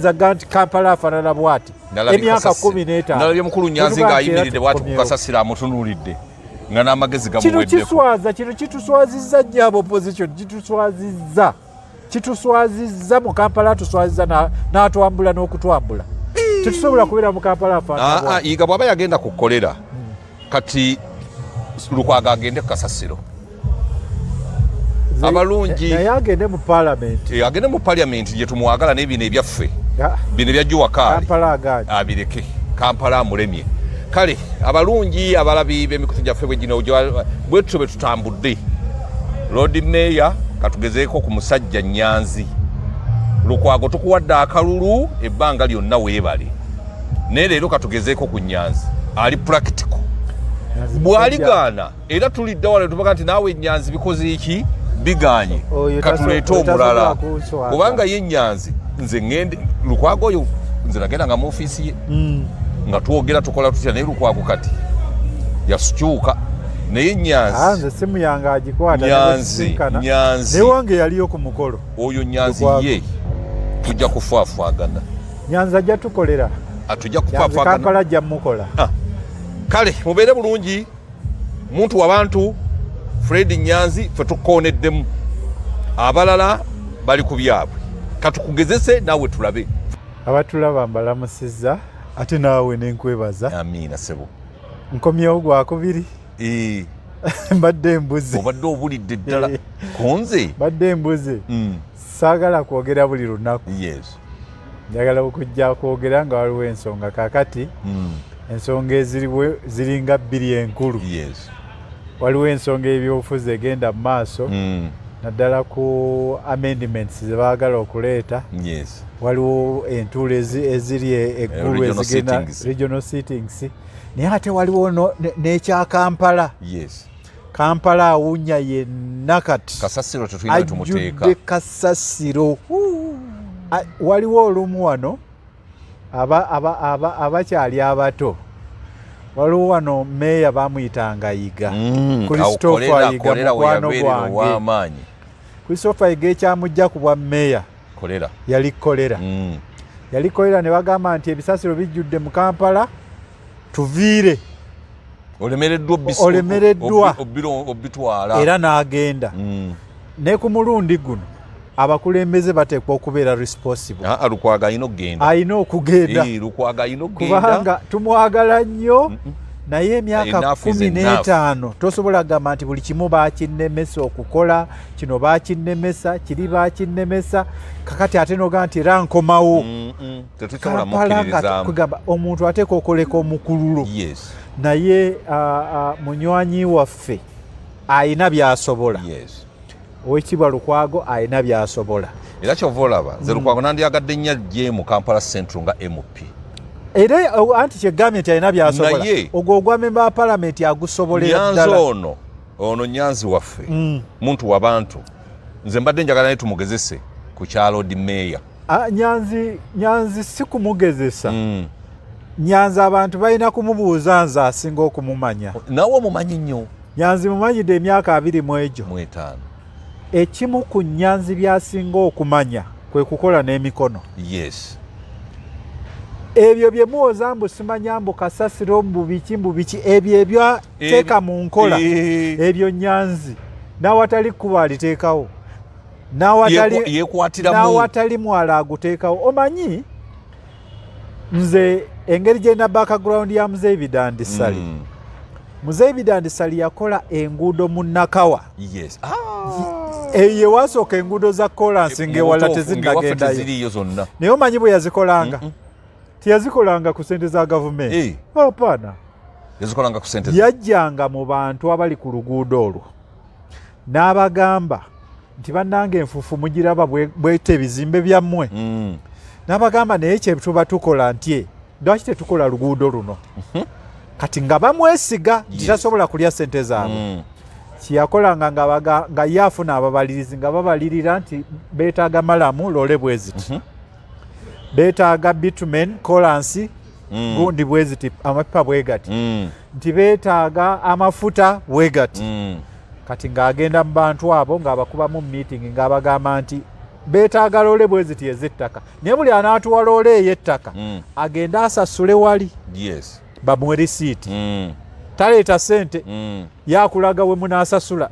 Toyinza ga nti Kampala afaanana bwati emyaka 15. Nalabye mukulu Nyanzi ng'ayimiridde bwati ku kasasiro, amutunuulidde nga n'amagezi Kino gamuweddeko. kiswaza, kino kituswazizza nnyo. Aba opposition kituswazizza, kituswazizza mu Kampala, tuswazizza n'atwambula n'okutwambula. Tetusobola kubeera mu Kampala afaanana bwati. Yiga bw'aba yagenda ku kolera, kati Lukwago agende ku kasasiro. Abalungi. Naye agende mu Paalamenti. Agende mu Parliament gye tumwagala, naye bino ebyaffe, bino ebya Juwakaali Kampala aganye. Abireke, Kampala amulemye. Kale abalungi abalabi b'emikutu gyaffe, bwe gino bwetutyo bwe tutambudde. Lord Mayor, katugezeeko ku musajja Nyanzi. Lukwago, tukuwadde akalulu ebbanga lyonna, weebale, naye leero katugezeeko ku Nyanzi ali practical. Bw'aligaana, era tulidde wano tubaga nti naawe Nyanzi bikoze ki, biganye. Oyo Katuleete oyo omulala. Tasobola kunswaza. Kubanga ye Nyanzi, nze ŋŋende, Lukwago oyo nze nagendanga mu ofiisi ye nga twogera, tukola tutya, naye Lukwago kati yasukyuka, naye Nyanzi Nze simu yange agikwata. Nyanzi, Nyanzi. Naye wange yaliyo ku mukolo. Oyo Nyanzi. Lukwago. Ye tujja kufaafagana. Nyanzi ajja tukolera. Tujja Nyanzi kufaafagana. Kampala ajja mukola. Ah. Kale mubeere bulungi. Muntu wabantu Fred Nyanzi, fe tukooneddemu, abalala bali ku byabwe. Katukugezese naawe tulabe. Abatulaba mbalamusizza, ate naawe nenkwebaza. Amiina, sebo. Nkomyewo gwakubiri. Mbadde mbuze. Obadde obulidde ddala kunze. Mbadde mbuze. Saagala kwogera buli lunaku. Njagala okujja kwogera nga waliwo ensonga. Kakati ensonga eziriwo ziringa bbiri enkulu. Waliwo ensonga ebyobufuzi egenda mu maaso, naddala ku amendments ze baagala okuleeta. Waliwo entuulo eziri eggulu Regional ezigenda sittings. Regional sittings, naye ate waliwo n'ekya Kampala. Kampala awunya yenna kati. Kasasiro tetulina we tumuteeka. Ajjudde kasasiro. Waliwo olumu wano abakyali abato, waliwo wano meeya bamuyitanga Yiga. Christopher Awo Yiga, kolera we mukwano yabeerera gwange. ow'amaanyi. Christopher Yiga, ekyamujja ku bwa meeya Kolera. yali kolera. Yali kolera, ne bagamba nti ebisasiro bijjudde mu Kampala, tuviire. Olemereddwa Olemereddwa. Obitwala. Era n'agenda. Ne ku mulundi guno abakulembeze bateekwa okubeera responsible. Ah, Lukwago alina okugenda. Alina okugenda. Lukwago alina okugenda. Kubanga tumwagala nnyo, naye emyaka Enough is kumi enough. n'etaano tosobola kugamba nti buli kimu bakinnemesa okukola kino, bakinnemesa kiri, bakinnemesa kakati ate noga nti era nkomawo. Tetusobola Kampala nga mukkiririzaamu. kugamba omuntu ateeka okoleka omukululo. Naye munywanyi waffe ayina byasobola. Owekitiibwa Lukwago ayina byasobola. Era kyova olaba nze Lukwago nandyagadde nnyo ajje mu Kampala Central nga MP. Era anti kyegambye nti alina byasobola. Ogwo ogwa memba wa Palamenti agusobolera Nyanzi ddala. Ono Nyanzi waffe, muntu wabantu, nze mbadde njagala naye tumugezese ku kya Lord Mayor. Ah, Nyanzi si kumugezesa. Nyanzi abantu balina kumubuuza, nze asinga okumumanya. Nawe omumanyi nnyo. Nyanzi mumanyidde emyaka 20 mu egyo. Mu etaano. Ekimu ku Nyanzi by'asinga okumanya kwe kukola n'emikono. Ebyo bye muwoza mbu simanya mbu kasasiro mbu biki mbu biki, ebyo ebyateeka mu nkola, ebyo Nyanzi n'awatali kkubo aliteekawo. Yeekwatiramu. N'awatali mwala aguteekawo. Omanyi nze engeri gyena background ya Muzeeyi Bidandi Ssali. Muzeeyi Bidandi Ssali yakola enguudo mu Nakawa. Eyo ye wasooka enguudo za kolansi, ng'ewala Mu butuufu, ng'ewaffe tezinnagendayo. Teziriiyo zonna. Naye omanyi bwe yazikolanga? Teyazikolanga ku sente za gavumenti. Hapana. Yazikolanga ku sente Yajjanga mu bantu abali ku luguudo olwo n'abagamba nti, "Bannange, enfuufu mugiraba bweta ebizimbe byammwe." N'abagamba, "Naye kye tuba tukola nti lwaki tetukola luguudo luno?" Kati nga bamwesiga nti tasobola kulya sente zaabwe. Kyeyakolanga nga ye afuna ababalirizi nga babalirira nti beetaaga malamu loole bwe ziti, beetaaga bitumen kolansi gundi bwe ziti, amapipa bwe gati, nti beetaaga amafuta bwe gati. Kati ng'agenda mu bantu abo ng'abakubamu meeting ng'abagamba nti Beetaaga loole bwe ziti ez'ettaka, naye buli anaatuwa loole ey'ettaka agende asasule wali, bamuwe risiiti. Taleeta sente, yakulaga we munaasasula.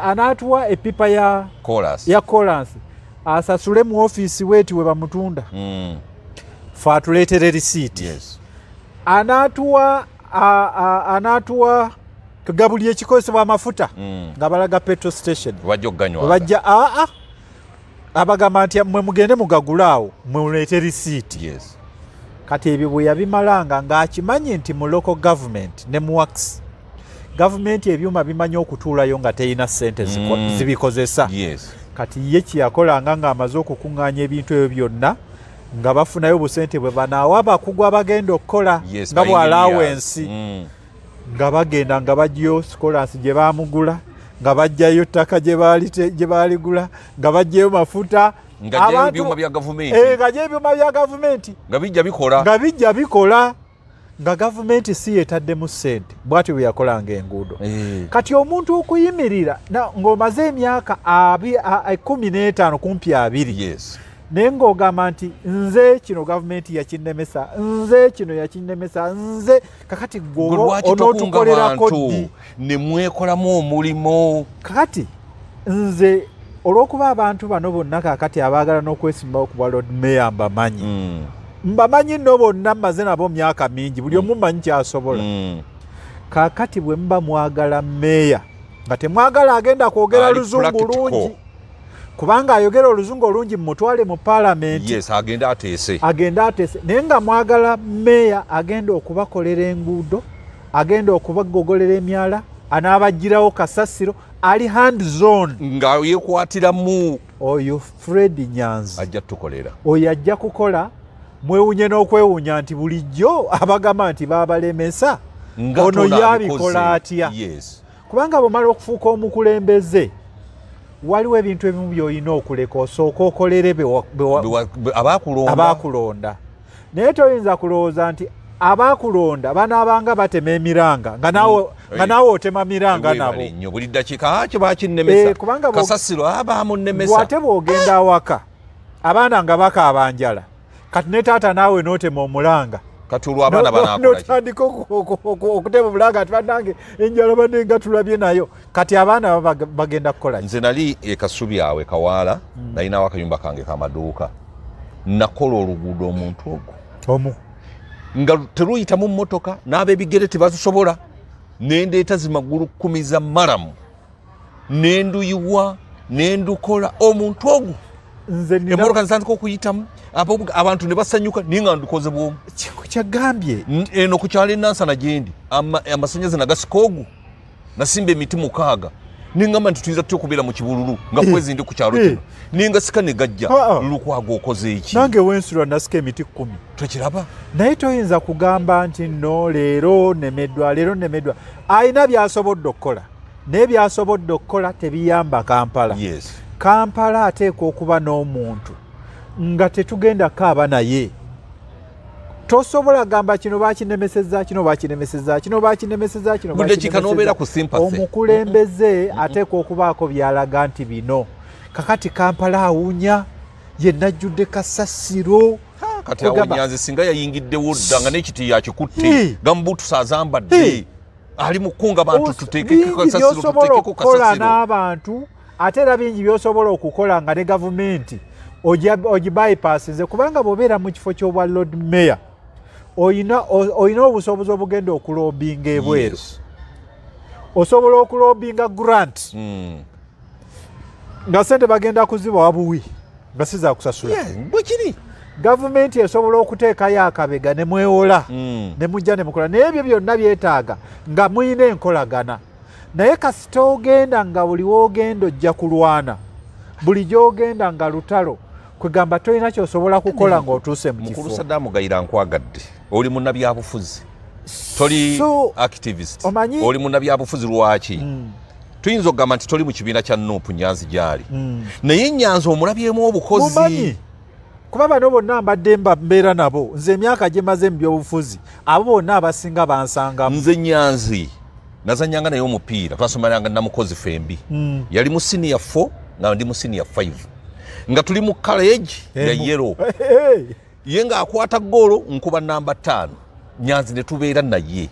Anaatuwa epipa ya Chorus. Ya kolansi asasule mu ofiisi weeti we bamutunda, fe atuleetere risiiti. Anaatuwa buli ekikozesebwa amafuta nga balaga petrol station wajja okuganywanga. Bajja aa abagamba nti mwe mugende mugagule awo, muleete risiiti. Kati ebyo bwe yabimalanga ng'akimanyi nti mu local government ne mu works, gavumenti ebyuma bimanyi okutuulayo nga terina ssente zibikozesa. Kati ye kyeyakolanga ng'amaze okukuŋŋaanya ebintu ebyo byonna, nga bafunayo obusente bwe banaawa abakugu abagenda okukola nga ba bw'alaawa engineers. ensi, nga bagenda nga bajjayo kolansi gye bamugula, nga bajjayo ttaka gye baaligula, nga bajjayo mafuta. Nga gyeyo ebyuma bya gavumenti. Eh, nga gyeyo ebyuma bya gavumenti. Nga bijja bikola. Nga bijja bikola nga gavumenti si yetaddemu ssente. Bw'atyo bwe yakolanga enguudo. Kati omuntu okuyimirira ng'omaze emyaka 15, kumpi 20, naye ng'ogamba nti nze kino gavumenti yakinnemesa, nze kino yakinnemesa, nze kakati gwe gwe lwaki tokunga onootukolerako bantu ddi? Ne mwekolamu omulimu. Kakati nze olw'okuba abantu bano bonna kakati abaagala n'okwesimbawo ku bwa Lord Mayor mbamanyi, mbamanyi nno bonna, mmaze nabo myaka mingi, buli omu mmanyi kyasobola. Kakati bwe muba mwagala meeya nga temwagala agenda kwogera Ali luzungu practical. lungi, kubanga ayogera oluzungu olungi mumutwale mu paalamenti, Yes, agende ateese. Agende ateese. Naye nga mwagala meeya agenda okubakolera enguudo, agenda okubagogolera emyala, anaabagirawo kasasiro, ali hands on, nga yekwatiramu, oyo Fred Nyanzi ajja tukolera. Oyo ajja kukola. Mwewunye n'okwewuunya nti bulijjo abagamba nti babalemesa, nga ono tono yabikola abikoze. atya? Kubanga bwomala okufuuka omukulembeze, waliwo ebintu ebimu by'olina okuleka osooka okolere abakulonda. Abakulonda. Naye toyinza kulowooza nti abakulonda banaabanga batema emiranga nga naawe nga naawe otema miranga nabo. Weebale nnyo. Buli ddakiika kyo bakinnemesa. Eh, kubanga kasasiro bamunnemesa. Bw'ate bw'ogenda awaka abaana nga bakaaba njala, kati ne taata naawe n'otema omulanga. Kati olwo abaana banaakola ki? N'otandika okutema omulanga ati bannange enjala banne nga tulabye nayo. Kati abaana baba bagenda kukola ki? Nze nali e Kasubi awo e Kawaala, nalinawo akayumba kange kamaduuka, nakola oluguudo omuntu ogwo omu nga teruyitamu mmotoka n'ab'ebigere tebazisobola, nendeeta zimagulu 10 za maramu nenduyiwa nendukola omuntu ogwo. Nze nina Emmotoka zitandika okuyitamu, abantu ne basanyuka, naye nga ndukoze bwomu. Kyagambye. Eno ku kyalo enansana gyendi amasanyaze nagasika ogwo, nasimba emiti 6, nengamba nti tuyinza tutya okubeera mu kibululu nga kwezi ndi ku kyalo kino, nengasika ne gajja. Lukwago okoze eki? Nange wensulwa nasika emiti 10. Tokiraba? Naye toyinza kugamba nti no leero nemeddwa, leero nemeddwa. Alina byasobodde okukola, naye byasobodde okukola tebiyamba Kampala. Kampala ateekwa okuba n'omuntu nga tetugenda kaaba naye. Tosobola gamba kino bakinemeseza, kino bakinemeseza, kino bakinemeseza, kino Buli dakiika bakinemeseza. N'obeera ku sympathy. Omukulembeze ateekwa okubaako by'alaga nti bino. Kakati Kampala awunya, yenna ajjudde kasasiro. Ha, kati awo Kugamba- Nyanzi singa yayingiddewo dda nga n'ekiti yakikutte, gamubuutusa azambadde, ali mu kukunga bantu, tuteekeko Bingi kasasiro, by'osobola tuteekeko okukola kasasiro. n'abantu, ate era bingi by'osobola okukola nga ne gavumenti ogibypassinze, kubanga bw'obeera mu kifo ky'obwa Lord Mayor oyina obusobozi obugenda okulobinga ebweru. Osobola okulobinga grant nga sente bagenda kuzibawa buwi nga si zakusasula. Yeah, bwe kiri. Gavumenti esobola okuteekayo akabega ne mwewola ne mujja ne mukola, naye ebyo byonna byetaaga nga muyina enkolagana. Naye kasita ogenda nga buli woogenda ojja kulwana, buli gy'ogenda nga lutalo, kwegamba tolina kyosobola kukola ng'otuuse mu Mukulu kifo. Sadaamu Gayira, nkwagadde. Oli munnabyabufuzi, toli So, activist. Omanyi- Oli munnabyabufuzi. Lwaki tuyinza okugamba nti toli mu kibiina kya NUP? Nyanzi gyali, naye Nyanzi omulabyemu obukozi. Mumanyi, kuba bano bonna mbadde mba mbeera nabo. Nze emyaka gye maze mu byobufuzi, abo bonna abasinga bansangamu. Nze Nyanzi nazanyanga naye omupiira, twasomeranga Namukozi fembi. Yali mu senior 4 nga ndi mu senior 5. Nga tuli mu college ya yellow. Ye ng'akwata ggoolo, nkuba namba 5. Nyanzi ne tubeera naye.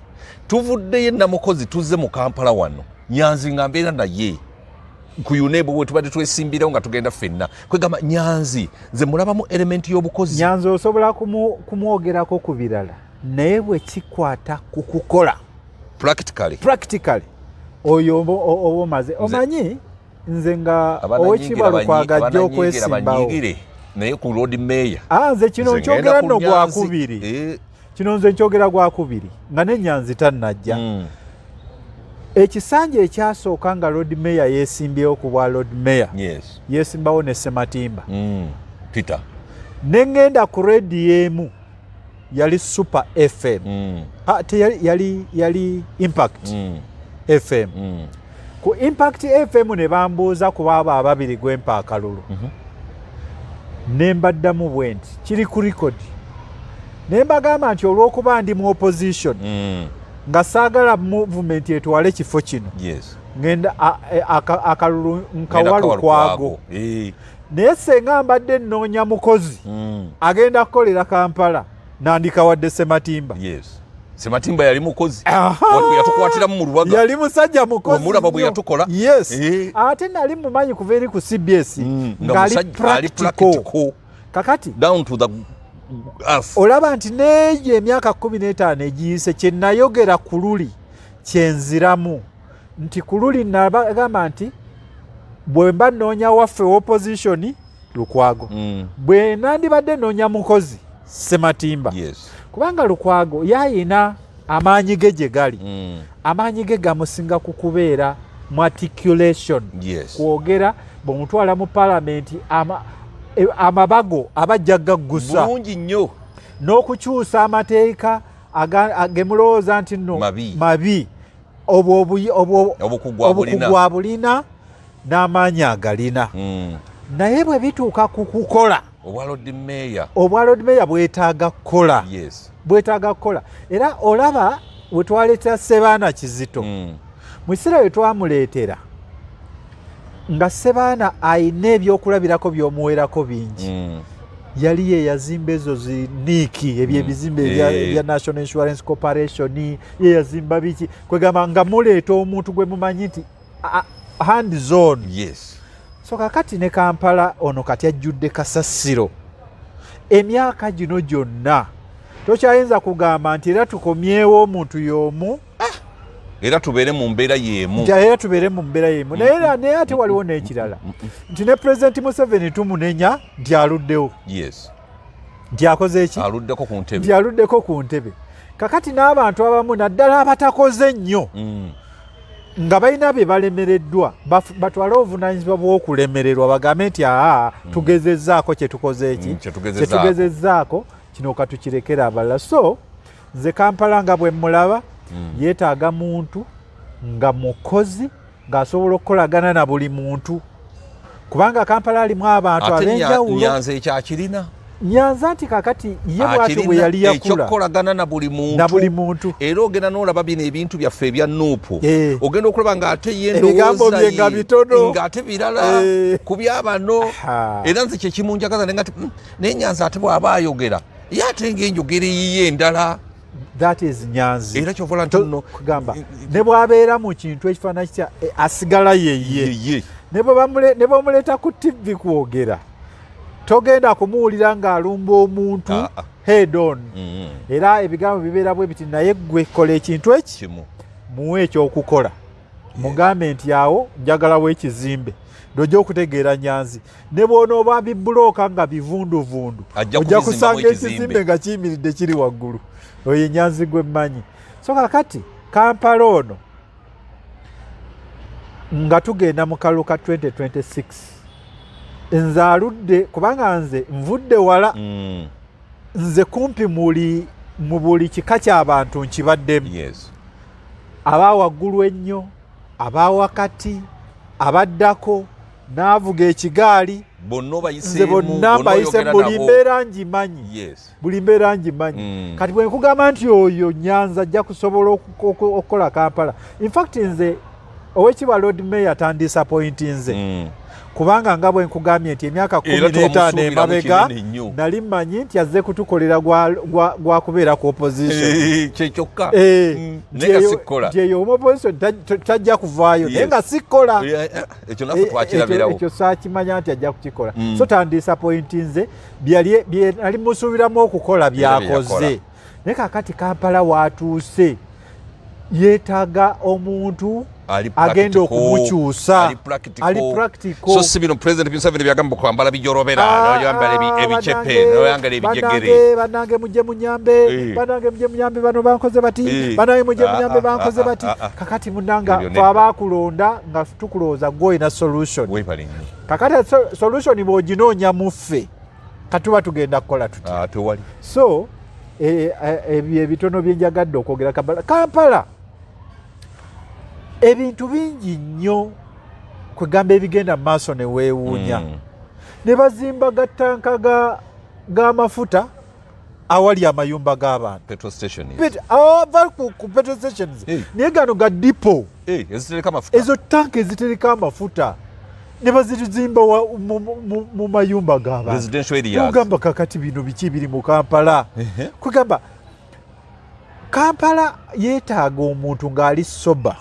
Tuvuddeyo Namukozi, tuzze mu Kampala wano, Nyanzi nga mbeera naye ku UNEB we tubadde twesimbirawo nga tugenda ffenna. Kwegamba Nyanzi nze mulabamu element y'obukozi. Nyanzi osobola kumwogerako ku birala, naye bwe kikwata ku kukola practically, practically oyo oba omaze. Omanyi nze nga Oweekitiibwa Lukwago ajja okwesimbawo naye ku Lord Mayor. Ah, nze kino nkyogera nno gwakubiri eh. Kino nze nkyogera gwakubiri nga ne Nyanzi tannajja. Ekisanja ekyasooka nga Lord Mayor yeesimbyewo ku bwa Lord Mayor, yeesimbawo ne Sematimba Peter, ne ŋŋenda ku rediyo emu, yali Super FM, ah, yali, yali Impact FM. Ku Impact FM ne bambuuza ku baabo ababiri gwempa akalulu. Ne mbaddamu bwe nti, kiri ku record, ne mbagamba nti olw'okuba ndi mu opposition, nga saagala movement etwale kifo kino, ngenda e, akalulu nkawa Lukwago eh. Naye senga mbadde nnoonya mukozi agenda kukolera Kampala, nandikawadde Sematimba. Sematimba yali mukozi, yatukwatiramu mu Lubaga. Yali musajja mukozi. Omulaba bwe yatukola. Yes eh. Ate nali mumanyi kuva eri ku CBS ng'ali practical. Kakati down to the earth. Olaba nti neeyo emyaka 15 egiyise, kye nayogera ku luli kyenziramu, nti ku luli nabagamba nti bwe mba nnoonya waffe opposition, Lukwago. Bwe nandibadde nnoonya mukozi, Sematimba. Kubanga Lukwago yayina amaanyi ge gye gali. Amaanyi ge gamusinga ku kubeera mu articulation, kwogera. Bw'omutwala mu palamenti, amabago abajja gaggusa bulungi nnyo n'okukyusa amateeka gemulowooza nti nno mabi, mabi. Obwo obukugu abulina n'amaanyi agalina. Naye bwe bituuka ku kukola, obwa Lord Mayor, obwa Lord Mayor bwetaaga kukola. Bwetaaga kukola. Era olaba we twaleetera Sebaana Kizito, mu kiseera we twamuleetera nga Sebaana ayina ebyokulabirako by'omuwerako bingi. Yali ye yazimba ezo ziniiki, ebyo ebizimbe ebya National Insurance Corporation, ye yazimba biki. Kwegamba nga muleeta omuntu gwe mumanyi nti hands on. So kakati ne Kampala ono kati ajjudde kasasiro emyaka gino gyonna, tokyayinza kugamba nti era tukomyewo omuntu y'omu. Ah! Era tubeere mu mbeera y'emu. Era tubeere mu mbeera y'emu. Naye naye ate waliwo n'ekirala, nti ne Pulezidenti Museveni tumunenya nti aluddewo, nti akoze eki, aluddeko ku ntebe. Nti aluddeko ku ntebe. Kakati n'abantu abamu, naddala abatakoze ennyo, nga balina bye balemereddwa, batwale obuvunanyizibwa bw'okulemererwa, bagambe nti aa, tugezezzaako kyetukoze eki, kyetugezezzaako kino, katukirekera abalala. So nze Kampala nga bwe mulaba, yeetaaga muntu nga mukozi, ng'asobola okukolagana na buli muntu, kubanga Kampala alimu abantu ab'enjawulo. Nyanza ekyakirina. Nyanza nti kakati ye bwatyo bwe yali yakula. Ekyokukolagana na buli muntu. Na buli muntu. Era ogenda n'olaba bino ebintu byaffe ebya NUP, ogenda okulaba ng'ate ye ebigambo bye nga bitono, ng'ate birala ku byabano. Era nze kyekimunjagaza nenga ti naye Nyanza ate bw'aba ayogera ye ate ng'enjogera eyiye endala. That is Nyanzi. Era kyovola nti nno kugamba ne bw'abeera mu kintu ekifaananyi kitya, asigala yeye. Ne bwemuleeta ku TV kwogera, togenda kumuwulira ng'alumba omuntu head on. Era ebigambo bibeera bwe biti, naye gwe kola ekintu eki, muwe ekyokukola, mugambe nti awo njagalawo ekizimbe, ndojja okutegeera Nyanzi. Ne bw'onooba bibulooka nga bivunduvundu, ojja kusanga ekizimbe nga kiyimiridde kiri waggulu. Oyo Nyanzi gwe mmanyi. So kakati Kampala ono, nga tugenda mu kalulu ka 2026, nze aludde, kubanga nze nvudde wala. Nze kumpi muli mu buli kika ky'abantu nkibaddemu, aba waggulu ennyo, aba wakati, abaddako, n'avuga ekigaali. Nze bonna mbayise, buli mbeera ngimanyi, buli mbeera ngimanyi. Kati bwe nkugamba nti oyo Nyanza ajja kusobola okukola Kampala, infact nze Owekitiibwa Lord Mayor tandisappointinze kubanga nga bwe nkugambye nti emyaka 15 emabega nali mmanyi nti azze kutukolera gwa kubeera ku opposition. Kyekyokka. Nti eyo opposition tajja kuvaayo, naye nga sikkola. Ekyo naffe twakirabirawo. Ekyo saakimanya nti ajja kukikola. So tandisappointinze, bye nali musuubiramu okukola byakoze. Naye kakati Kampala watuuse yeetaaga omuntu agenda okumukyusa ali practical. So si bino President Museveni byagamba kwambala bijorobera, noyambala ebicepe, noyambala ebijegere. Bannange mujje munyambe, bannange mujje munyambe, bano bankoze bati, bannange mujje munyambe, bankoze bati. Kakati munnanga, fe abakulonda nga tukulowooza gwe olina solution. Kakati solution bw'oginoonya mu ffe, katuba tugenda kukola tuti? So ebyo ebitono byenjagadde okwogera. Kampala, Kampala ebintu bingi nnyo kwegamba ebigenda mu maaso ne weewuunya. Ne bazimba gattanka g'amafuta awali amayumba g'abantu ku petrol stations, naye gano ga depot, ezo tanka ezitereka amafuta ne bazizimba mu mayumba g'abantu. Kakati bino biki biri mu Kampala? Kwegamba Kampala yeetaaga omuntu ng'ali sober,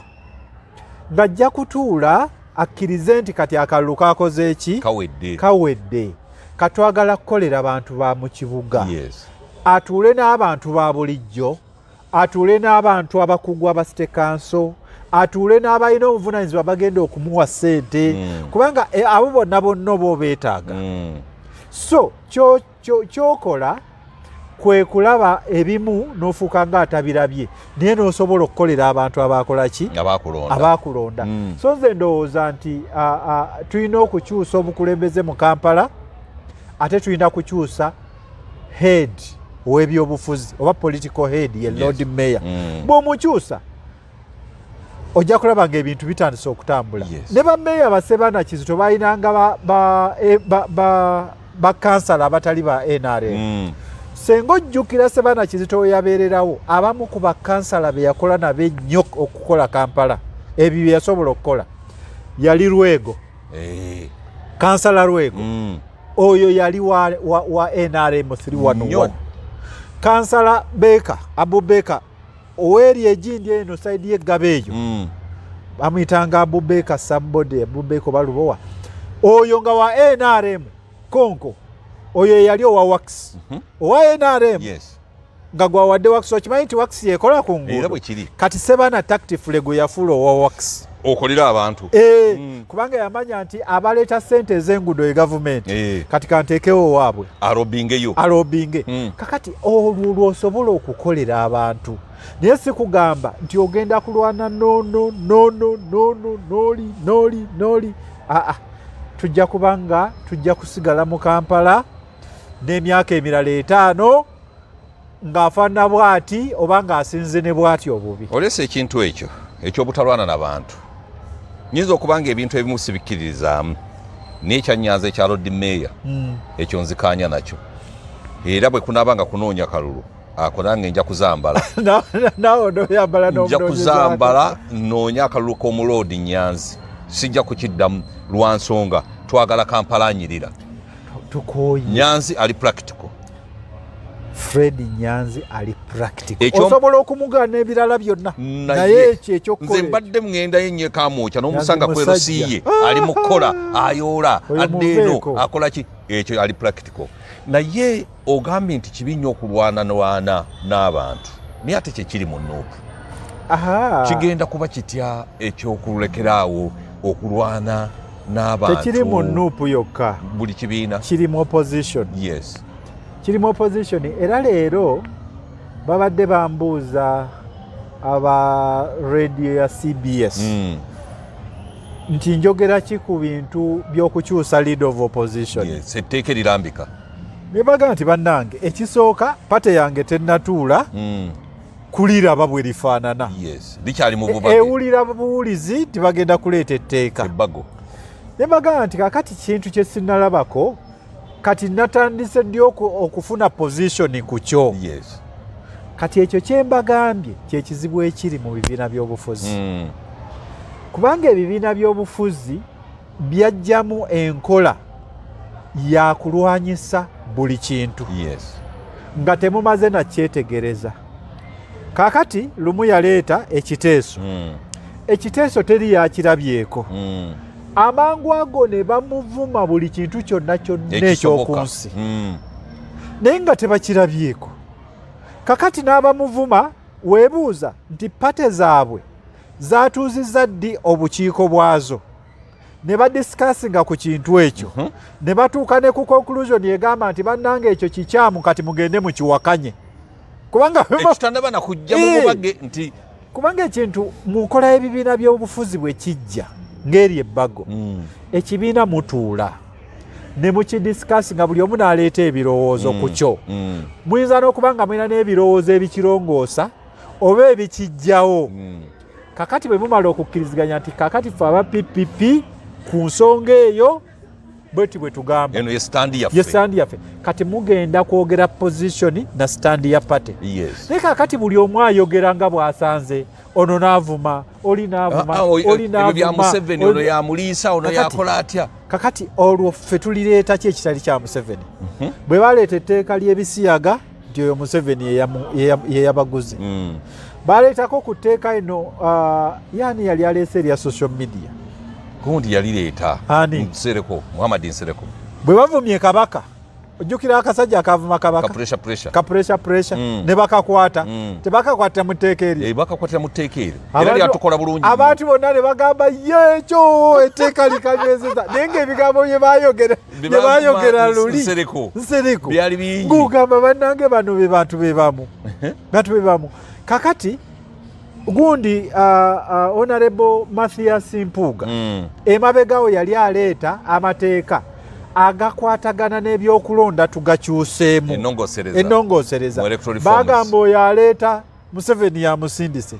ng'ajja kutuula akkirize nti kati akalulu kakoze eki? Kawedde. Kawedde, katwagala kukolera bantu ba mu kibuga. Atuule n'abantu ba bulijjo, atuule n'abantu abakugu aba city council, atuule n'abalina obuvunanyizibwa bagenda okumuwa ssente, kubanga abo bonna bonna oba obeetaaga. So kyokola kwe kulaba ebimu n'ofuuka nga atabirabye, naye n'osobola okukolera abantu abakola ki? Abakulonda. So nze ndowooza nti tulina okukyusa obukulembeze mu Kampala, ate tulina kukyusa head ow'ebyobufuzi oba political head, ye Lord Mayor. Bw'omukyusa ojja kulaba nga ebintu bitandise okutambula. Ne bameeya basebana Kizito balinanga bakansala abatali ba NRM. Senga ojjukira Sebana Kizito we yabeererawo, abamu ku bakansala be yakola nabo ennyo okukola Kampala ebyo bye yasobola okukola yali Lwego. Kansala Lwego oyo yali wa NRM 311. Kansala Beka, Abubeka oweeri egindi eno side y'eggaba eyo, bamuyitanga Abubeka sambode, Abubeka oba Lubowa, oyo nga wa NRM. Konko oyo eyali owa works, owa NRM, nga gwawadde works. Okimanyi nti works yekola ku nguudo? Kati Sebana tactfully gwe yafuula owa works. Okolera abantu. Kubanga yamanya nti abaleeta sente ez'enguudo e gavumenti. Kati kanteekewo owaabwe. Alobingeyo. Alobinge. Kakati olwo lwosobola okukolera abantu, naye si kugamba nti ogenda kulwana nono nono nono noli noli noli. Aa, tujja kubanga tujja kusigala mu Kampala n'emyaka emirala 5 ng'afaanana bw'ati oba ng'asinze ne bw'ati obubi. Oleese ekintu ekyo ekyobutalwana na bantu. Nyinza okuba nga ebintu ebimu sibikkiririzaamu, naye ekyanyanza ekya Lord Mayor, ekyo nzikaanya nakyo. Era bwe kunaaba nga kunoonya kalulu ako, nange nja kuzambala. Naawe onoyambala. Nja kuzambala noonye akalulu k'omuloodi Nyanzi. Sijja kukiddamu lwa nsonga twagala Kampala anyirira. Tukooye. Nyanzi ali practical. Fred Nyanzi ali practical. Osobola okumugaana ebirala byonna, naye ekyo ekyokukola. Nze mbadde ŋŋendayo ennyo ekamwokya n'omusanga Nyanzi kwerosiiye musajja. Ali mu kukola, ayoola, Oyo adda eno, muveeko. akola ki, ekyo ali practical. Naye ogambye nti kibi nnyo okulwananwana n'abantu, naye ate kyekiri mu NUP. Kigenda kuba kitya ekyokulekeraawo okulwana n'abantu? Tekiri mu NUP yokka. Buli kibiina. Kiri mu opposition. Kiri mu opposition. Era leero babadde bambuuza aba radio ya CBS nti njogera ki ku bintu by'okukyusa leader of opposition. Yes, etteeka erirambika. Ne bagamba nti bannange, ekisooka party yange tennatuula kuliraba bwe lifaanana. Yes, likyali mu bubage. Ewulira buwulizi nti bagenda kuleeta etteeka. Ebbago. Ne bagamba nti kakati kintu kye sinnalabako, kati natandise ddi okufuna position ku kyo? Kati ekyo kye mbagambye kyekizibu ekiri mu bibiina by'obufuzi. Kubanga ebibiina by'obufuzi byajjamu enkola ya kulwanyisa buli kintu. Nga temumaze nakyetegereza. Kaakati Lumu yaleeta ekiteeso. Ekiteeso teri yakirabyeko. Amangu ago ne bamuvuma buli kintu kyonna kyonna Ekisoboka. eky'oku nsi. Naye nga tebakirabyeko. Kakati n'abamuvuma weebuuza nti party zaabwe zaatuuzizza ddi obukiiko bwazo ne badiscussinga ku kintu ekyo, ne batuuka ne ku conclusion egamba nti bannange ekyo kikyamu, kati mugende mukiwakanye, kubanga Ekitannaba nakujja mu bubage nti kubanga ekintu mu nkola y'ebibiina by'obufuzi bwe kijja ng'eri ebbago, ekibiina mutuula ne mukidiscuss nga buli omu n'aleeta ebirowoozo ku kyo. Muyinza n'okuba nga mulina n'ebirowoozo ebikirongoosa oba ebikijjawo. Kakati bwe mumala okukkiriziganya nti kakati ffe aba PPP ku nsonga eyo bweti bwe tugamba, eno ye stand yaffe, ye stand yaffe, kati mugenda kwogera position na stand ya party. Naye kakati buli omu ayogera nga bw'asanze, ono n'avuma oli, n'avuma Ah, ah, oli, ebyo bya n'avuma Museveni, ono yamuliisa, ono yakola atya. Kakati olwo ffe tulireeta ki ekitali kya Museveni? Bwe baleeta etteeka ly'ebisiyaga nti oyo Museveni yeyabaguze. Baleetako ku tteeka eno, yaani yali aleese erya social media? Gundi yalireeta. Ani? Nsereko, Muhammad Nsereko. Bwe bavumye Kabaka, ojjukira akasajja akavuma Kabaka? Ka pressure pressure. Ka pressure pressure. Ne bakakwata. Tebakakwatira mu tteeka eryo? Eh, bakakwatira mu tteeka eryo era lyatukola bulungi nnyo. Abantu bonna ne bagamba yeekyo etteeka likanywezeza, naye ng'ebigambo bye bayogera Bye bye bayogera bavuma luli Nsereko. Nsereko Byali bingi. Ng'ogamba bannange bano be bantu be bamu, bantu be bamu. Kakati gundi Honorable Mathias Mpuuga emabegawo yali aleeta amateeka agakwatagana n'ebyokulonda tugakyuseemu. Ennongoosereza. Ennongoosereza. Mu electoral reforms. Bagamba oyo aleeta, Museveni yamusindise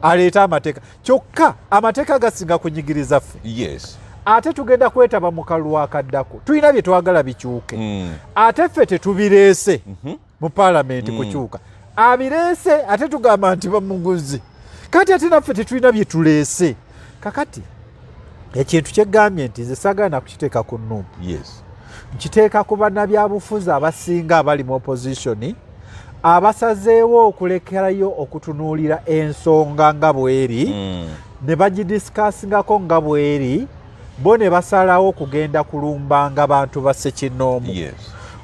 aleeta amateeka, kyokka amateeka gasinga kunyigiriza ffe. Ate tugenda kwetaba mu kalulu akaddako, tulina bye twagala bikyuke. Ate ffe tetubireese mu paalamenti kukyuka, abireese ate tugamba nti bamuguzi. Kati ate naffe tetulina bye tuleese. Kakati ekintu kyegambye nti nze saagala nakukiteeka ku NUP, nkiteeka ku bannabyabufuzi abasinga abali mu opposition abasazeewo okulekerayo okutunuulira ensonga nga bweri ne bagidiscussingako nga bweri, bo ne basalawo okugenda kulumbanga bantu ba ssekinnoomu.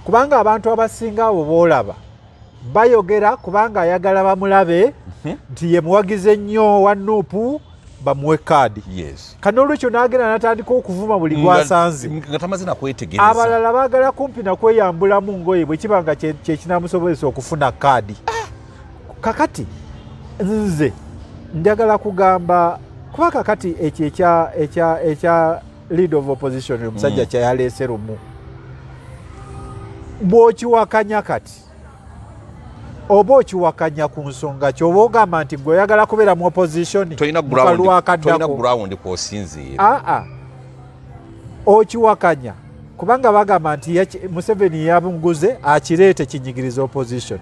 Kubanga abantu abasinga abo boolaba bayogera kubanga ayagala bamulabe nti ye muwagizi ennyo wa NUP, bamuwe kaadi. Kati n'olwekyo n'agenda n'atandika okuvuma buli gwasanze nga tamaze nakwetegereza. Abalala baagala kumpi nakweyambulamu ngoye bwe kiba nga kyekinamusobozesa okufuna kaadi. Kakati nze njagala kugamba kuba kakati ekyo ekya lead of opposition omusajja kyeyaleese Lumu, bw'okiwakanya kati oba okiwakanya ku nsonga ki? Oba ogamba nti gwe oyagala kubeera mu opposition Tolina mu kalulu ground, akaddako. tolina ground kwosinziira. Aa, okiwakanya kubanga bagamba nti Museveni yamuguze akireete kinyigiriza opposition,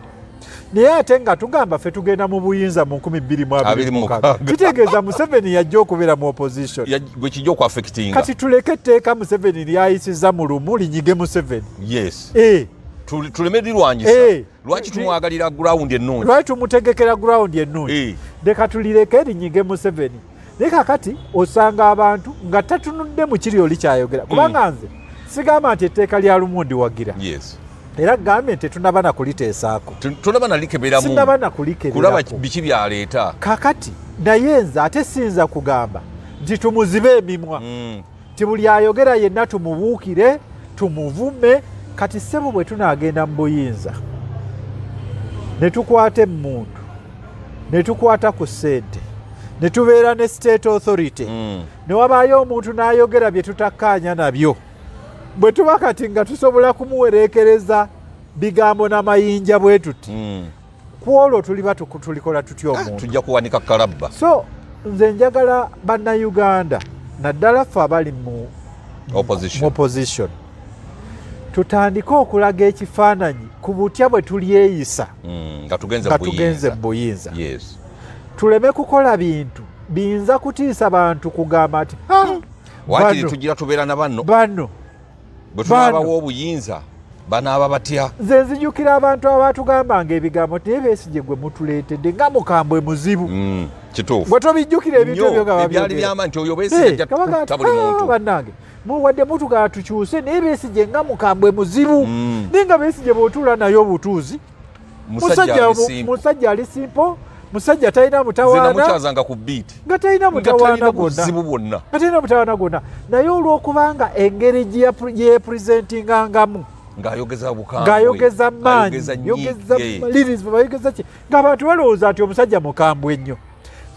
naye ate nga tugamba ffe tugenda mu buyinza mu 2026, kitegeeza Museveni yajja okubeera mu opposition. Gwe kijja okuaffectinga. Kati tuleke etteeka Museveni lyayisiza mu Lumu linyige Museveni. Yes. Tuleme lirwanyisa. Lwaki tumwagalira ground ennungi? Lwaki tumutegekera ground ennungi? Leka tulireke linyige Museveni. Naye kakati osanga abantu nga tatunudde mu kiri oli kyayogera, kubanga nze sigamba nti etteeka lya Lumu ndiwagira. Era gambye nti tetunaba na kuliteesaako. Tunaba nalikeberamu. Sinaba kulaba nakulikeberako biki byaleeta. Kakati naye nze ate siyinza kugamba nti tumuzibe emimwa, nti buli ayogera yenna tumubuukire tumuvume. Kati ssebo, bwe tunaagenda mu buyinza ne tukwata emmundu ne tukwata ku ssente ne tubeera ne state authority, ne wabaayo omuntu n'ayogera bye tutakkaanya nabyo, bwe tuba kati nga tusobola kumuwereekereza bigambo n'amayinja bwe tuti, ku olwo tuliba tulikola tutya omuntu? Tujja kuwanika kalabba. So nze njagala Bannayuganda, naddala ffe abali mu opposition, mu opposition, tutandike okulaga ekifaananyi ku butya bwe tulyeyisa nga tugenze nga mu tugenze buyinza. mu buyinza. Tuleme kukola bintu Biyinza kutiisa bantu kugamba nti wakiri tugira tubeera na banno bano bwe tunaabawa obuyinza banaaba batya? Nze nzijukira abantu abatugambanga ebigambo naye Besigye gwe mutuleetedde nga mukambwe muzibu. Kituufu. Gwe tobijjukira ebintu ebyo nga babyogera? Byama nti oyo Besigye ajja kutta buli muntu. Bannange, muwadde mutugala tukyuse, naye Besigye nga mukambwe muzibu. Naye nga Besigye bw'otuula naye obutuuzi, musajja ali simple, musajja talina mutawaana. Namukyazanga ku beat. Nga talina mutawaana gwonna, nga talina mutawaana gwonna, naye olw'okubanga engeri gye yepresentingangamu ng'ayogeza bukambwe, ng'ayogeza maanyi, yogeza lyrics, bayogeza ki, ng'abantu balowooza nti omusajja mukambwe nnyo.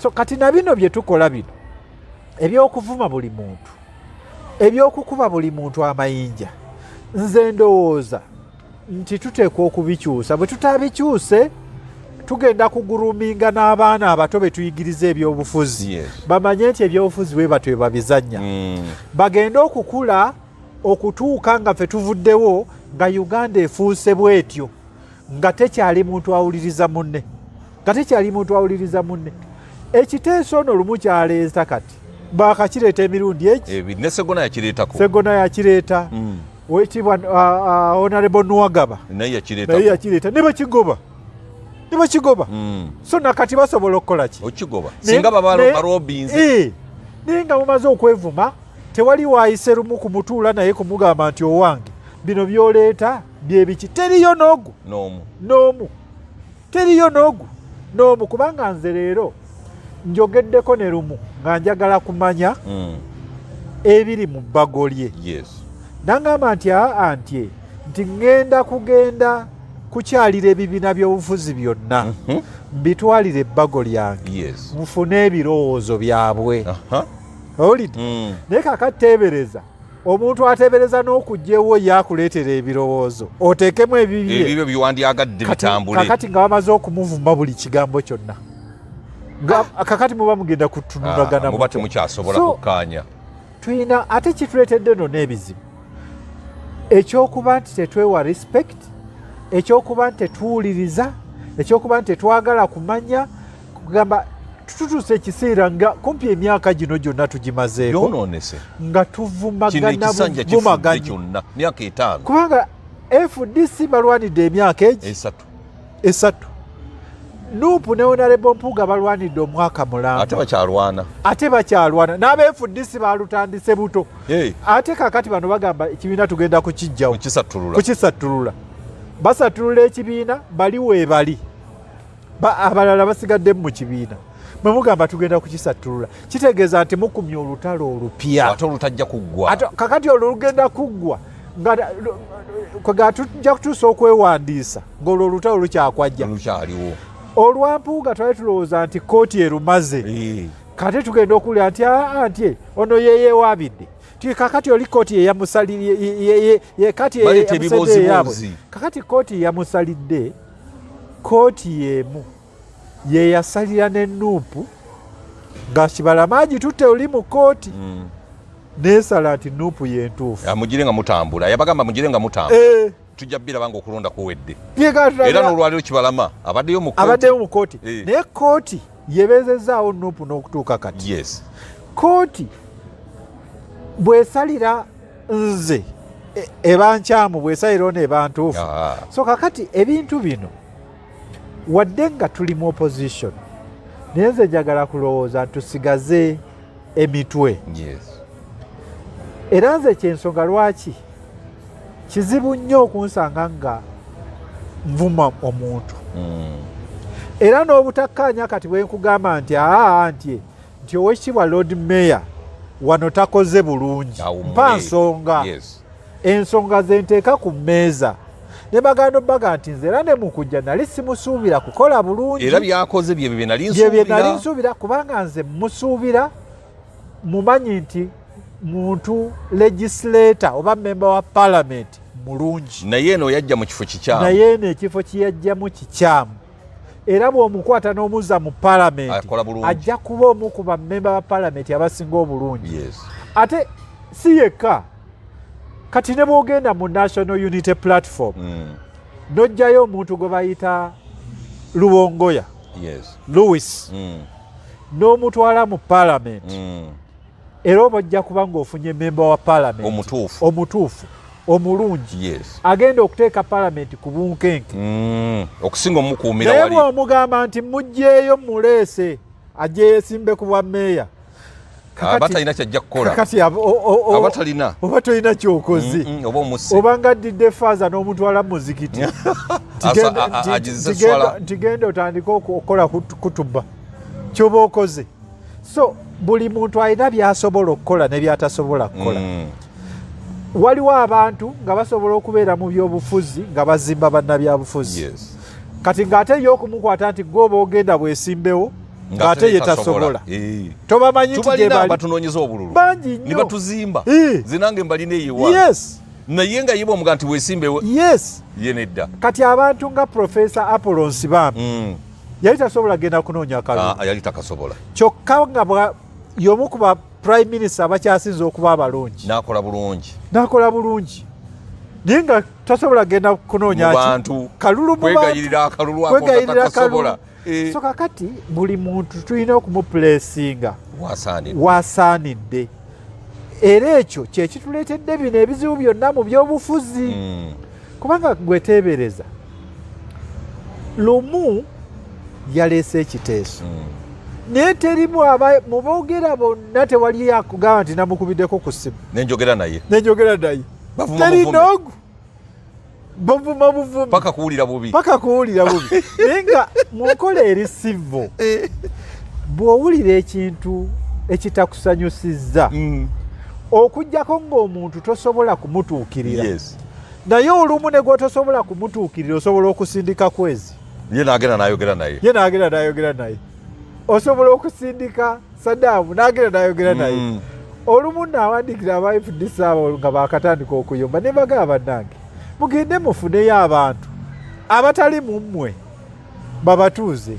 So kati na bino bye tukola bino ebyokuvuma buli muntu, ebyokukuba buli muntu amayinja, nze ndowooza nti tuteekwa okubikyusa. Bwe tutabikyuse, tugenda kugroominga n'abaana abato be tuyigiriza ebyobufuzi, bamanye nti ebyobufuzi bwe batyo babizannya, bagende okukula okutuuka nga ffe tuvuddewo nga Uganda efuuse bwetyo, nga tekyali muntu awuliriza munne, nga tekyali muntu awuliriza munne. Ekiteeso ono lumu kyaleeta, kati bakakireeta emirundi egi. Ne Segona yakireetako. Segona yakireeta. Wekitiibwa Honorable Nuwagaba naye yakireeta. Naye yakireeta ne bakigoba, ne bakigoba. So nakati basobola okukola ki? Okigoba singa baba barobinze. Naye nga mumaze okwevuma, tewali waayise lumu kumutuula naye kumugamba nti owange bino byoleeta byebiki. Teriyo n'ogu n'omu. N'omu, teriyo n'ogu n'omu. Kubanga nze leero njogeddeko ne lumu nga njagala kumanya ebiri mu bbago lye, nangamba nti aa, nti ŋŋenda kugenda kukyalira ebibiina by'obufuzi byonna, mbitwalire ebbago lyange, nfune ebirowoozo byabwe. Owulidde? Naye kakati teebereza omuntu ateebereza n'okujja ewo yakuleetera ebirowoozo oteekemu ebibye. Ebibyo byewandyagadde bitambule. Kakati nga bamaze okumuvuma buli kigambo kyonna, kakati muba mugenda kutunulagana. Ah, muba temukyasobola kukkaanya. Tulina ate kituleetedde no n'ebizibu, ekyokuba nti tetwewa respect, ekyokuba nti tetuwuliriza, ekyokuba nti tetwagala kumanya. Kugamba tutuuse ekiseera nga kumpi emyaka gino gyonna tugimazeeko Yonoonese. nga Kino tuvumagana ekisanja kifudde bumaganyi kyonna myaka 50. Kubanga FDC balwanidde emyaka egi 3. 3. NUP ne Honorable Mpuuga balwanidde omwaka mulamba. Ate bakyalwana. Ate bakyalwana n'aba FDC balutandise buto. Ate kakati bano bagamba ekibiina tugenda kukijjawo. Kukisattulula. Kukisattulula. Basattulula ekibiina, bali weebali, abalala basigadde mu kibiina. Mwe mugamba tugenda kukisattulula, kitegeeza nti mukumye olutalo olupya. Ate olutajja kuggwa. Ate kakati olwo lugenda kuggwa nga kwega tujja kutuusa okwewandiisa ng'olwo olutalo lukyakwajja. Lukyaliwo. Olwampuuga twali tulowooza nti kooti erumaze. Kate tugenda okuwulira nti aa, nti ono yeyewaabidde ti kakati oli kooti yeyamusalidde kati Baleeta yamusalidde yaabwe. ebibooziboozi. Kakati kooti yamusalidde, kooti yemu yeyasalira ne NUP nga Kibalama agitutte oli mu kooti, nesala nti NUP yentuufu. Ah, mugire nga mutambula, yabagamba mugire nga mutambula. Tujja biraba nga okulonda kuwedde. Era n'olwaliro Kibalama abaddeyo mu kooti. Abaddeyo mu kooti. Naye kooti yebeezezaawo NUP n'okutuuka kati. Kooti bw'esalira nze eba nkyamu, bw'esalira ono eba ntuufu. So kakati ebintu bino, wadde nga tuli mu opposition, naye nze njagala kulowooza ntusigaze emitwe. Era nze kyensonga lwaki kizibu nnyo okunsanga nga nvuma omuntu. Era n'obutakkaanya kati bwe nkugamba nti aa, nti owekitiibwa Lord Mayor wano takoze bulungi, Awummule. mpa nsonga. Ensonga zenteeka ku mmeeza ne baganda obbaga nti nze era ne mukujja nali simusuubira kukola bulungi. Era byakoze byebyo bye nali bye bye nali nsuubira. Nsuubira, kubanga nze musuubira, mumanyi nti muntu legislator oba member wa parliament mulungi. Naye eno yajja mu kifo kikyamu. Naye eno ekifo kiyajjamu kikyamu, era bw'omukwata n'omuzza mu palamenti Akola bulungi. Ajja kuba omu ku bammemba ba palamenti abasinga obulungi. Ate si yekka, kati ne bw'ogenda mu National Unity Platform, n'ojjayo omuntu gwe bayita Lubongoya Louis, N'omutwala mu palamenti, era oba ojja kuba ng'ofunye memba wa palamenti omutuufu. Omutuufu, omulungi, agenda okuteeka palamenti ku bunkenke. Okusinga omukuumira Naye wali. Bw'omugamba nti mugjeeyo, muleese ajje yeesimbe ku bwa meeya, Aba talina kyajja kukola. Kakati Aba talina. Oba tolina kyokoze. Oba omusse. Oba nga addidde faaza n'omutwala mu muzikiti Agizise swala. Nti genda otandike okukola kutuba kyoba okoze. So buli muntu alina byasobola okukola ne byatasobola kukola. Waliwo abantu nga basobola okubeera mu byobufuzi nga bazimba bannabyabufuzi. Kati ng'ate ye okumukwata nti gwe oba ogenda bwesimbewo, ng'ate ye tasobola. Tobamanyi nti gye Tubalina. bali. Batunoonyeza obululu. Bangi Ne nnyo. batuzimba. Nze nange mbalina eyo ewange. Naye nga ye bwomuga nti weesimbewo, ye nedda. Kati abantu nga Profesa Apollo Nsibambi yali tasobola genda kunoonya kalulu. Ah, yali takasobola. Kyokka nga y'omu ku ba prime minister abakyasinze okuba abalungi. N'akola bulungi. N'akola bulungi, naye nga tasobola genda kunoonya Mu ki? bantu. Kalulu mu bantu. Kwegayirira akalulu ako nga Kwegayirira takasobola. akalulu. So kakati buli muntu tulina okumupulesinga Wasaanidde. Wasaanidde, era ekyo kyekituleetedde bino ebizibu byonna mu byobufuzi. Kubanga gweteebereza Lumu yaleese ekiteeso, naye terimu mu boogera bonna tewali akugamba nti namukubiddeko ku ssimu Nenjogera naye. Nenjogera naye. Bavuma Teri buvume. Noogu bavuma buvumi. Paka kuwulira bubi. Paka kuwulira bubi. Naye nga mu nkola eri civil, bw'owulira ekintu ekitakusanyusizza, okugjako ng'omuntu tosobola kumutuukirira, naye olumu ne gwotosobola kumutuukirira osobola okusindika kwezi. Ye n'agenda n'ayogera naye. Ye n'agenda n'ayogera naye. Osobola okusindika Sadaamu n'agenda n'ayogera naye. Olumu naawandiikira aba FDC abo nga bakatandika okuyomba ne bagamba, bannange, mugende mufuneyo abantu abatali mu mmwe babatuuze.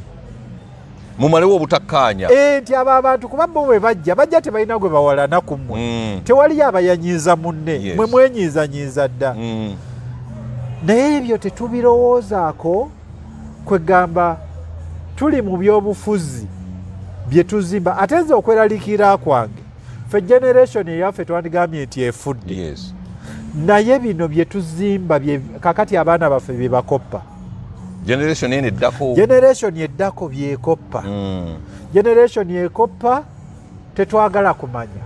Mumalewo obutakkaanya. Eh, nti abo abantu, kuba bo bwe bajja, bajja tebalina gwe bawalana ku mmwe. Tewaliyo abayanyiiza munne. Mwe mwenyiizanyiiza dda. Naye ebyo tetubirowoozaako. Kwegamba tuli mu byobufuzi bye tuzimba. Ate nze okweraliikirira kwange, ffe generation eyaffe twandigambye nti efudde. Naye bino bye tuzimba kakati abaana baffe bye bakoppa. Generation eno eddako. Generation eddako byekoppa. Generation ekoppa tetwagala kumanya,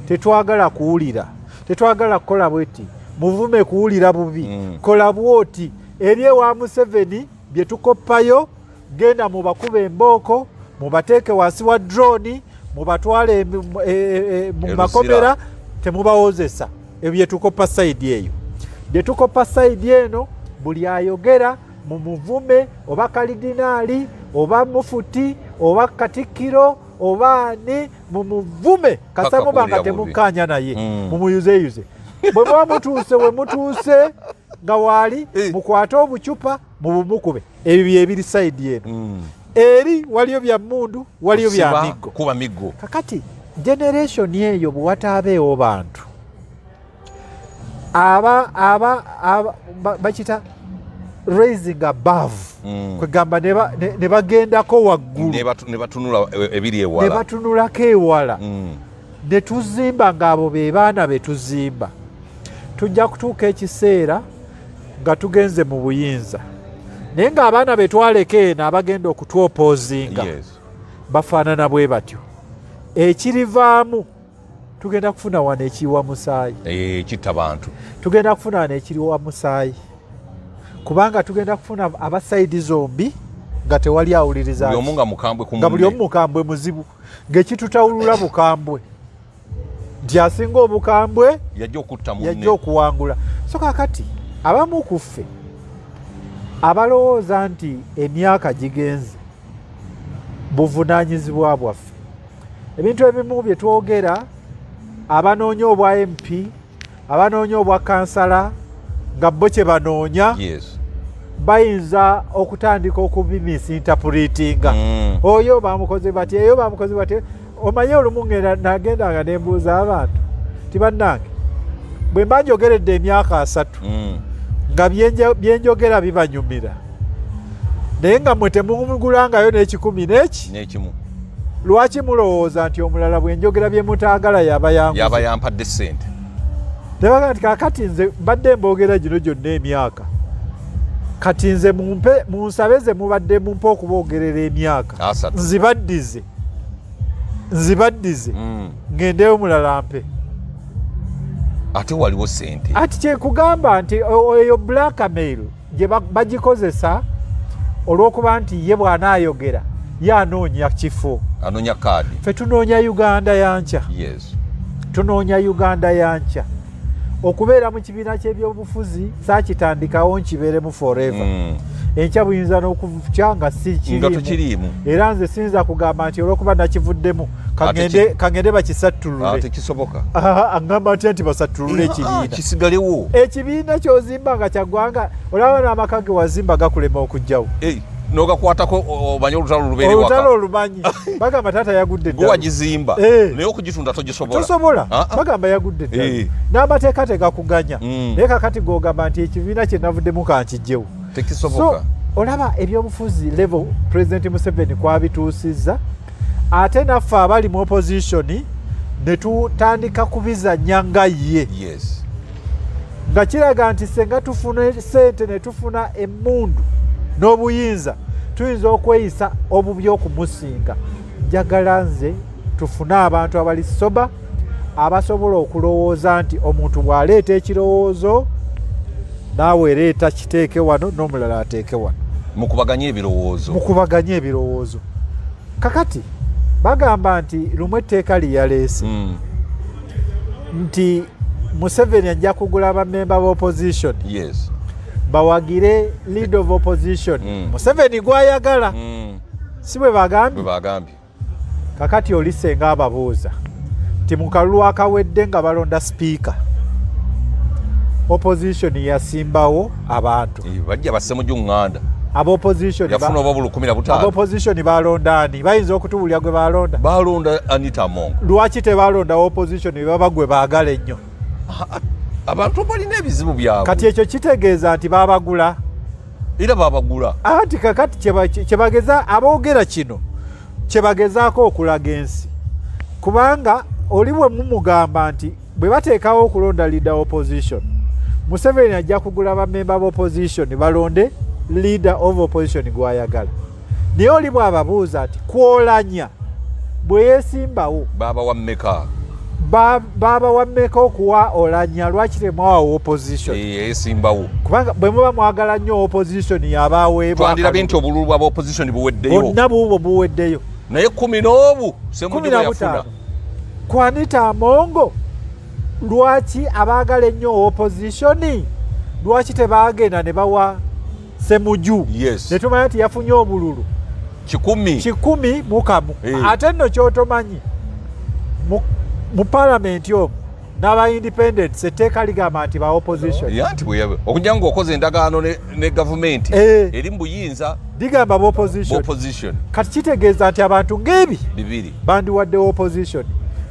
tetwagala kuwulira, tetwagala kukola bweti, muvume kuwulira bubi. Kola bwoti eri ewa Museveni bye tukoppayo. Genda mubakuba embooko, mubateeke wansi wa drone, mubatwale mu Eruzira. makomera, temubawozesa. Ebyo byetukoppa side eyo. Byetukoppa side eno, buli ayogera mumuvume, oba kalidinaali, oba mufuti, oba katikkiro, oba ani, mumuvume Paka kasa muba nga kuwulira bubi. temukkaanya naye. Mumuyuzeyuze. Bwe muba mutuuse we mutuuse nga waali, mukwate obucupa mubumukube. Ebyo byebiri side eno. Eri waliyo bya mundu, waliyo bya Kusiba, miggo. Kuba miggo. Kakati generation eyo bwe wataabeewo bantu aba bakita raising above, kwegamba ne bagendako waggulu. Ne batunula ebiri Ne ewala. batunulako ewala. Ne tuzimba ng'abo be baana be tuzimba, tujja kutuuka ekiseera nga tugenze mu buyinza, naye ng'abaana be twaleka eno abagenda okutwopozinga bafaanana bwe batyo. Ekirivaamu, tugenda kufuna wano ekiwa musaayi. Eh, kitta bantu. Tugenda kufuna wano ekiriwa musaayi, kubanga tugenda kufuna aba side zombi nga tewali awuliriza. Buli omu nga mukambwe ku Nga buli omu munne. mukambwe muzibu, ng'ekitutawulula bukambwe, nti asinga obukambwe yajja okutta munne. Yajja okuwangula. So kakati abamu ku ffe abalowooza nti emyaka gigenze, buvunaanyizibwa bwaffe ebintu ebimu bye twogera. Abanoonya obwa MP, abanoonya obwa kansala, nga bo kye banoonya, bayinza okutandika okubimisinterpretinga. Oyo bamukoze bati, eyo bamukoze bati. Omanye olumu ngenda nagendanga nembuuza abantu ti, bannange, bwe mba njogeredde emyaka 30 nga byenjogera bibanyumira, naye nga mwe temugulangayo n'ekikumi n'eki N'ekimu. Lwaki mulowooza nti omulala bwe njogera bye mutaagala yaba yanguze? Yaba yampadde ssente. Tebaga nti kakati nze mbadde mboogera gino gyonna emyaka, kati nze mumpe munsabe ze mubadde mumpe okuboogerera emyaka 30. Nzibaddize ngendeyo omulala mpe. Ate waliwo ssente. Ati kyekugamba nti eyo blackmail gye bagikozesa olw'okuba nti ye bw'anaayogera ye anoonya kifo, anoonya kaadi. Ffe tunoonya Uganda yankya. Yes. Tunoonya Uganda yankya. Okubeera mu kibiina ky'ebyobufuzi saakitandikawo nkibeeremu forever. Enkya buyinza n'okukya nga si nga kiriimu. Tokiriimu. Era nze siyinza kugamba nti olw'okuba nakivuddemu kangende bakisattulule. Tekisoboka. Aŋŋamba ntya nti basattulule ekibiina? Kisigalewo. Ekibiina ky'ozimba nga kya ggwanga, olaba n'amaka ge wazimba gakulema okuggyawo. N'ogakwatako omanye olutalo lubeere waka. Olutalo olumanyi, bagamba taata yagudde Gwe eddalu. wagizimba, naye okugitunda togisobola. Tosobola. Ah, ah. Bagamba yagudde eddalu. N'amateeka tegakuganya. Naye kakati gogamba nti ekibiina kye navuddemu kankijjewo. Tekisoboka. So olaba ebyobufuzi level President Museveni kwabituusizza, ate naffe abali mu opposition ne tutandika kubizanya nga ye. Nga kiraga nti senga tufuna sente ne tufuna emmundu n'obuyinza, tuyinza okweyisa obubi okumusinga. Njagala nze tufune abantu abali sober, abasobola okulowooza nti omuntu bw'aleeta ekirowoozo, naawe leeta kiteeke wano n'omulala ateeke wano. Mukubaganye ebirowoozo. Mukubaganye ebirowoozo. Kakati bagamba nti lumu etteeka liyaleese nti Museveni ajja kugula bamemba ba opposition bawagire leader of opposition Museveni gwayagala. Si bwe bagambye? Bwe bagambye. Kakati oli senga ababuuza nti mu kalulu akawedde nga balonda sipiika, opposition yasimbawo abantu. Bajja basemuju ŋŋanda. Aba opposition yafuna oba 15,000. Aba opposition balonda ani? Bayinza okutuwulira gwe balonda? Balonda Anita Among. Lwaki tebalonda opposition baba gwe baagala ennyo? Abantu balina ebizibu byabwe. Kati ekyo kitegeeza nti babagula. Era babagula. Anti kakati kyebageza aboogera kino kyebagezaako okulaga ensi, kubanga oli bwe mumugamba nti bwe bateekawo okulonda leader opposition, Museveni ajja kugula bamemba ba opposition balonde leader of opposition gwayagala, naye oli bw'ababuuza nti kwolanya bwe yeesimbawo babawa mmeka? Babawa mmeka okuwa Olanya? Lwaki temwawa opposition? Yeesimbawo. Kubanga bwe muba mwagala nnyo opposition yabaweebwa, twandirabye nti obululu bwa opposition buweddeyo. Bonna buubwo buweddeyo. Naye kumi n'obu Ssemujju kumi na bwe yafuna. butaano ku Anita Among. Lwaki abaagala ennyo opposition, lwaki tebagenda ne bawa Semuju? Ne tumanya nti yafunye obululu 100. 101. Ate nno kyotomanyi, mu palamenti omwo n'aba independents etteeka ligamba nti ba opposition. Ya, nti okujja ng'okoze endagaano ne gavumenti eri mu buyinza, ligamba ba opposition. Opposition. Kati kitegeeza nti abantu ng'ebi 2 bandiwadde opposition,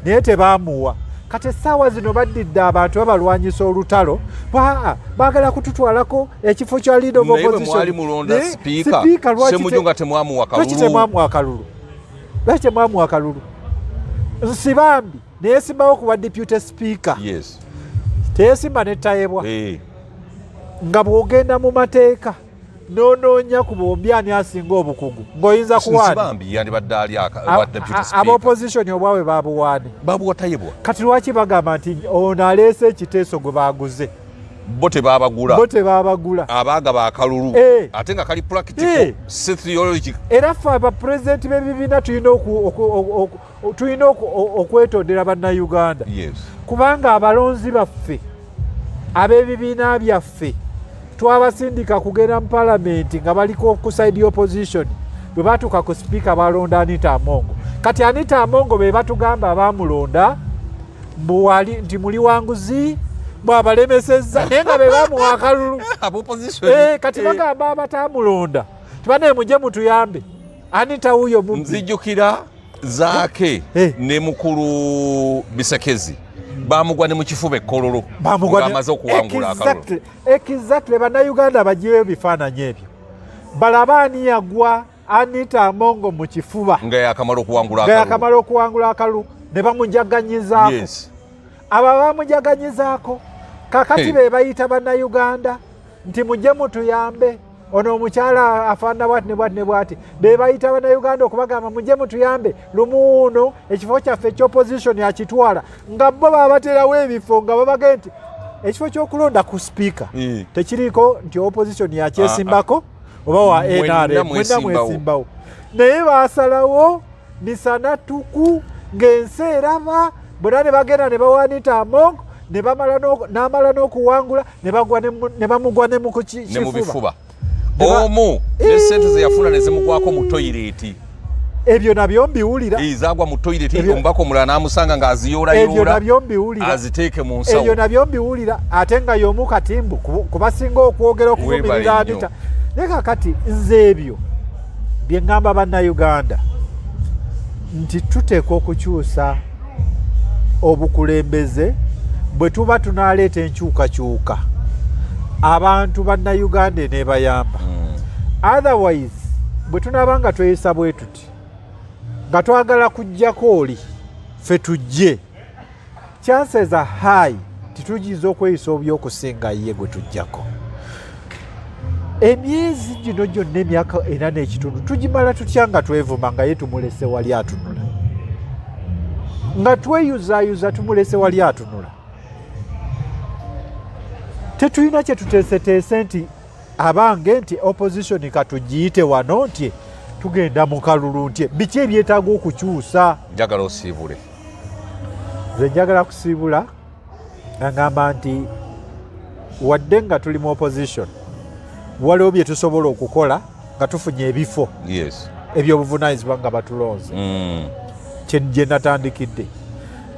naye tebamuwa. Kati essaawa zino baddidde abantu babalwanyisa olutalo, baa baagala kututwalako ekifo kya leader of Naye bwe opposition. mwali mulonda Naye sipiika, sipiika lwaki Ssemujju nga temwamuwa lwaki kalulu? temwamuwa kalulu? Lwaki temwamuwa kalulu? Nsibambi neyesimbawo kuba deputy speaker, teyesimba netayebwa. Nga bw'ogenda mu mateeka n'onoonya ku bombi ani asinga obukugu, ng'oyinza kuwaani? Nsibambi yandibadde ali wa deputy speaker. Aba opposition obwabwe babuwaane? Babuwa Tayebwa. Kati lwaki bagamba nti ono aleese ekiteeso gwe baguze? Bo tebabagula. Bo tebabagula. Abaagaba akalulu, ate nga kali practical, si theological. Era ffe abapulezidenti b'ebibiina tulina okwetondera Bannayuganda, kubanga abalonzi baffe ab'ebibiina byaffe twabasindika kugenda mu palamenti nga baliko ku side opposition. Bwe batuuka ku sipiika balonda Anita Among. Kati Anita Among be batugamba abamulonda mbuwali nti muli wanguzi bwabalemesezza, naye nga be bamuwa akalulu. Aba opposition. Kati bagamba abatamulonda tibanaye mujje mutuyambe Anita wuyo mubbi. Nzijukira Zaake ne mukulu Bisekezi bamugwa ne mu kifuba ekkololo Bamugwa ng'amaze okuwangula akalulu. Exactly. Bannayuganda baggyeyo ebifaananyi ebyo balabe ani yagwa. Anita Amongo mu kifuba nga yakamala okuwangula nga yakamala okuwangula akalulu ne bamujaganyizaako. Abo abamujaganyizaako kakati be bayita Bannayuganda nti mujje mutuyambe, ono omukyala afaanana bwati ne bwati ne bwati. Be bayita Bannayuganda okubagamba mujje mutuyambe, lumuuno ekifo kyaffe ekyopposition akitwala, nga bo babaterawo ebifo nga babage nti ekifo ky'okulonda ku sipiika tekiriiko nti opposition yakyesimbako oba wa NRM, mwenna mwesimbawo. Naye basalawo misana tuku ng'ensi eraba, bonna ne bagenda ne bawanita Among ne bamala n'amala n'okuwangula ne bamugwa ne mu kifuba omu ne sente ze yafuna ne zimugwako mu toyireti. Ebyo nabyo mbiwulira. Zaagwa mu toyireti, omubaka omulala n'amusanga ng'aziyoolayoola. Ebyo nabyo mbiwulira. Aziteeke mu nsawo. Ebyo nabyo mbiwulira, ate nga y'omu katimbu kubasinga okwogera okuvumirira Anita. Naye kakati nze ebyo bye ŋŋamba Bannayuganda nti tuteekwa okukyusa obukulembeze bwe tuba tunaaleeta enkyukakyuka abantu Bannayuganda eneebayamba. Otherwise bwe tunaaba nga tweyisa bwe tuti nga twagala kujjako oli ffe tujje, chances are high tituyinza okweyisa obi okusinga ye gwe tujjako. Emyezi gino gyonna, emyaka 4.5, tugimala tutya nga twevuma nga ye tumulese wali atunula, nga tweyuzaayuza tumulese wali atunula? Tetulina kye tuteeseteese nti abange nti opposition katugiyite wano nti tugenda mu kalulu, nti biki ebyetaaga okukyusa. Njagala osiibule. Nze njagala kusiibula nga ngamba nti wadde nga tuli mu opposition, waliwo bye tusobola okukola nga tufunye ebifo ebyobuvunanyizibwa nga batulonze. Gye natandikidde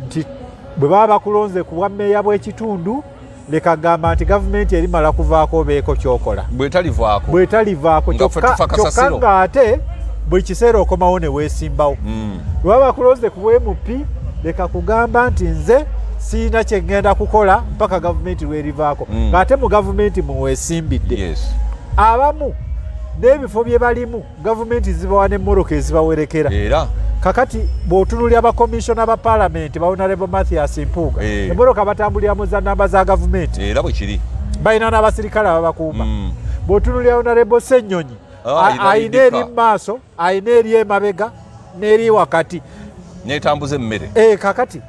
nti bwe baba bakulonze ku bwammeeya bw'ekitundu, leka gamba nti gavumenti erimala kuvaako obeeko kyokola. Bwetalivaako. Bwetalivaako. Nga ffe tufa kyokka kasasiro. Ng'ate buli kiseera okomawo ne weesimbawo. Bwe baba bakulonze ku bwa MP, leka kugamba nti nze siina kye ŋŋenda kukola mpaka gavumenti lwerivaako, ng'ate mu gavumenti muweesimbidde. Abamu n'ebifo bye balimu gavumenti zibawa n'emmoroka ezibawerekera. Era Kakati bw'otunulira abakomishona ba paalamenti, ba Honorable Mathias Mpuuga, emmoroka batambulira mu za namba za gavumenti. Era bwe kiri. Balina n'abasirikale ababakuuma. Bw'otunulira Honorable Ssennyonyi, Ah, ayina eri mu maaso, ayina eri emabega n'eri wakati. Netambuza emmere. Kakati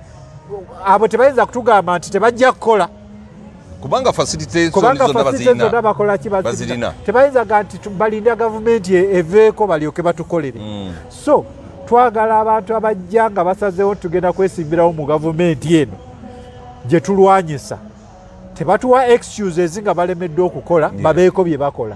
abo tebayinza kutugamba nti tebajja kukola. Kubanga facilities Kubanga zonna facilities bazirina. zonna bakola ki? Bazirina. Bazirina. Tebayinza ga nti balinda gavumenti eveeko balyoke batukolere. So twagala abantu abajja nga basazeewo tugenda kwesimbirawo mu gavumenti eno gye tulwanyisa, tebatuwa excuses nga balemeddwa okukola, babeeko bye bakola.